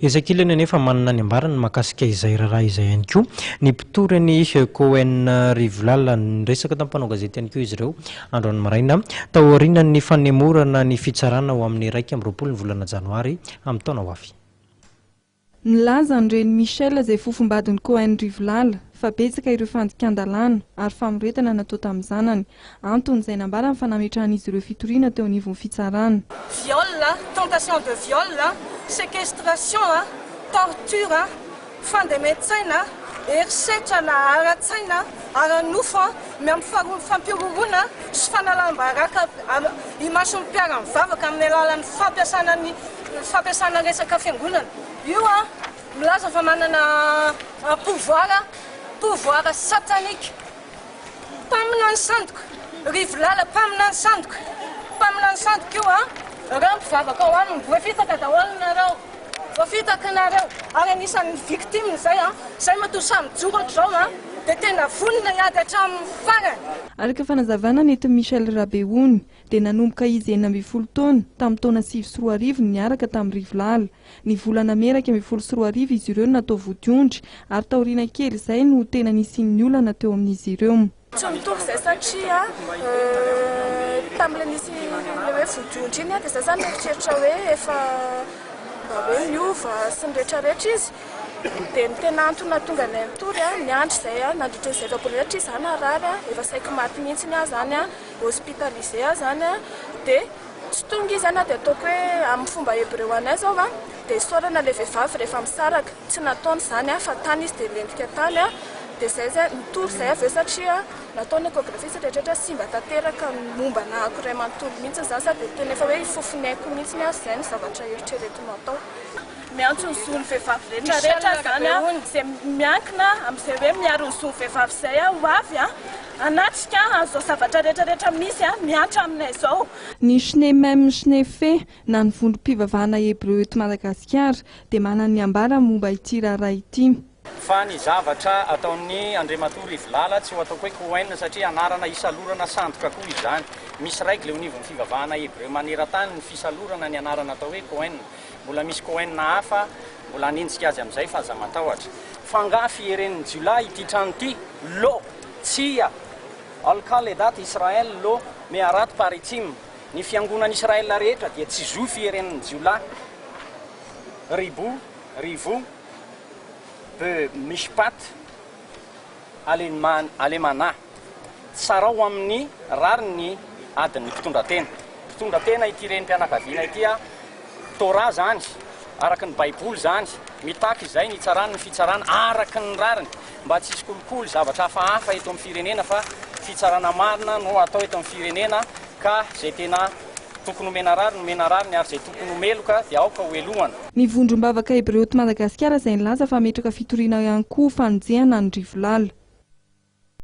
Etsy ankilany anefa manana ny ambarany mahakasika izay raharaha izay ihany koa ny mpitory an'i Kohen Rivolala. Niresaka tamin'ny mpanao gazety ihany koa izy ireo androany maraina taorianan'ny fanemorana ny fitsarana ho amin'ny 21 ny volana janoary amin'ny taona ho avy. Nilaza ny ren'i Michel izay fofombadin'i Kohen Rivolala fa betsaka ireo fandikan-dalàna ary famoretana natao tamin'ny zanany. Antony izay nambarany fa nametrahan'izy ireo fitoriana teo anivon'ny fitsarana. Viol, tentation de viol, séquestration, torture, fandemen-tsaina, herisetra na ara-tsaina, ara-nofo, miampy fampihorohoroana sy fanalam-baraka imason'ny mpiara-mivavaka amin'ny alalan'ny fampiasana ny fampiasana resaka fiangonana. Io milaza fa manana pouvoir, pouvoir satanique. Mpaminany sandoka, Rivolala mpaminany sandoka, mpaminany sandoka io an, reo mpivavaka ao aminy, voafitaka daholo nareo, voafitaka nareo, ary anisan'ny victime zay an, zay matoa samy mijoro ohatr'izao an, dia tena vonona hiady hatramin'ny farany. Araka fanazavana nentin'i Michel Rabeony dia nanomboka izy 16 taona, tamin'ny taona 2009 no niaraka tamin'i Rivolala. Ny volana mey 2011 izy ireo no natao vodiondry ary taoriana kely izay no tena nisian'ny olana teo amin'izy ireo. Tsy mitovy izay satria tamin'ilay nisy ilay hoe vodiondry iny dia izaho izany nieritreritra hoe efa mba hoe niova sy ny rehetrarehetra izy. Dia ny tena antony nahatonga anay nitory, niandry izay nandritra izay efa-bolana satria izaho narary, efa saiky maty mihitsy aho izany, hospitalisé aho izany dia. Tsy tonga izy na dia ataoko hoe amin'ny fomba hebreo anay izao an, dia isaorana ilay vehivavy rehefa misaraka, tsy nataony izany an, fa tany izy dia lentika tany an, dia izay izay, nitory izay avy eo satria natao ny échographie sy rehetra rehetra, simba tanteraka ny momba anahako iray manontolo mihitsy izany, sady tena efa hoe hifofon'ny aiko mihitsy aho izay no zavatra eritreretinao atao. Miantso ny zon'ny vehivavy rehetra rehetra izany aho, izay miankina amin'izay hoe miaro ny zon'ny vehivavy izay aho ho avy hanatrika an'izao zavatra rehetra rehetra misy mihatra aminay izao. Ny Shne Mem Shne Fe na ny vondrom-pivavahana Hebreo eto Madagasikara dia manana ny ambarany momba ity raharaha ity. Fa ny zavatra ataon'i Andriamatoa Rivolala tsy ho ataoko hoe Cohen satria anarana isalorana sandoka koa izany. Misy règle eo anivon'ny fivavahana hebreo maneran-tany ny fisalorana ny anarana atao hoe Cohen. Mbola misy Cohen hafa mbola hanenjika azy amin'izay fa aza matahotra. F'angaha fiheren'ny jiolahy ity trano ity? Lo! Tsia! Al kal edat Israel lo meharat paritzim. Ny fiangonan'Israel rehetra dia tsy zo fiheren'ny jiolahy. Ribu, rivo, be mishpat alemana. Tsarao amin'ny rariny ny adin'ny mpitondra tena. Mpitondra tena ity renim-pianakaviana ity a. Torah izany, araka ny Baiboly izany, mitaky izay ny hitsarany ny fitsarana araka ny rariny, mba tsy hisy kolikoly, zavatra hafahafa eto amin'ny firenena fa fitsarana marina no atao eto amin'ny firenena ka izay tena tokony homena rariny omena rariny ary izay tokony ho meloka dia aoka ho helohana. Ny vondrom-bavaka Hebreo eto Madagasikara izay nilaza fa hametraka fitoriana ihany koa ho fanenjehana an'i Rivolala.